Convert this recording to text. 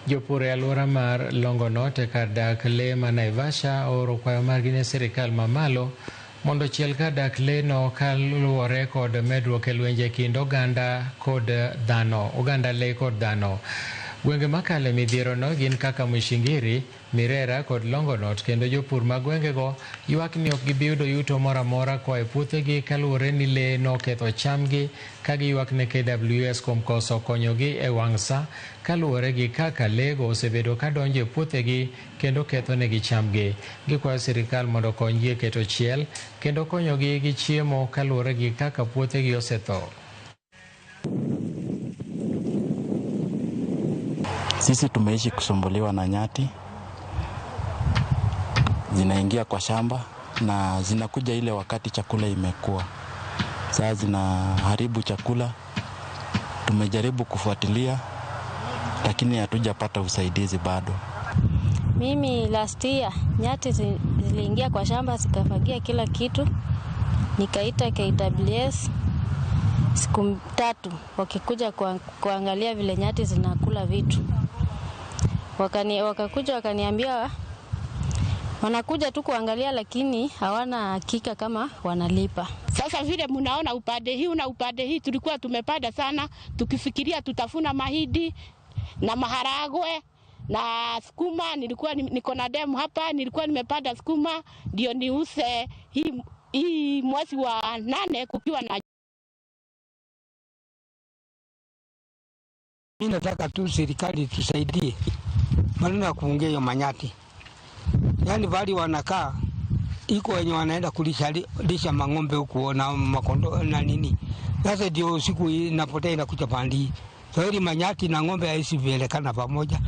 Jopur e alwora mar Longonot e kar dak lee ma Naivasha ooro kwayo margi ne sirikal mamalo mondo ochiel kar dak lee no kaluwore kod medruok e lwenje kind oganda kod dhano, oganda lee kod dhano. Gwenge makale midhiero no gin kaka Mushingiri, Mirera kod Longonot kendo jopur mag gwengego ywak ni ok gibi yudo yuto moro amora koa e puothegi kaluwore ni lee noketho chamgi ka giywak ne KWS kuom koso konyogi e wang' sa kaluwore gi kaka lee go osebedo ka donjo e puothegi kendo ketho negi chamgi. Gikwayo sirikal mondo okonygi e keto chiel kendo konyogi gi chiemo kaluwore gi kaka puothegi osetho. Sisi tumeishi kusumbuliwa na nyati, zinaingia kwa shamba na zinakuja ile wakati chakula imekuwa, saa zinaharibu chakula. Tumejaribu kufuatilia lakini hatujapata usaidizi bado. Mimi last year nyati ziliingia kwa shamba zikafagia kila kitu, nikaita KWS siku 3 wakikuja kuangalia vile nyati zinakula vitu. Wakakuja wakaniambia wanakuja tu kuangalia lakini hawana hakika kama wanalipa. Sasa vile mnaona upande hii na upande hii tulikuwa tumepanda sana tukifikiria tutafuna mahindi na maharagwe na sukuma. Nilikuwa niko na demu hapa, nilikuwa nimepanda sukuma ndio niuse hii mwezi wa 8 kukiwa na. Mimi nataka tu serikali tusaidie maneno ya kuongea hiyo manyati. Yaani bali wanakaa iko wenye wanaenda kulisha lisha mang'ombe huko na makondo na nini. Sasa ndio siku inapotea inakuja pandi. Kwa hiyo manyati na ng'ombe haisi vielekana pamoja.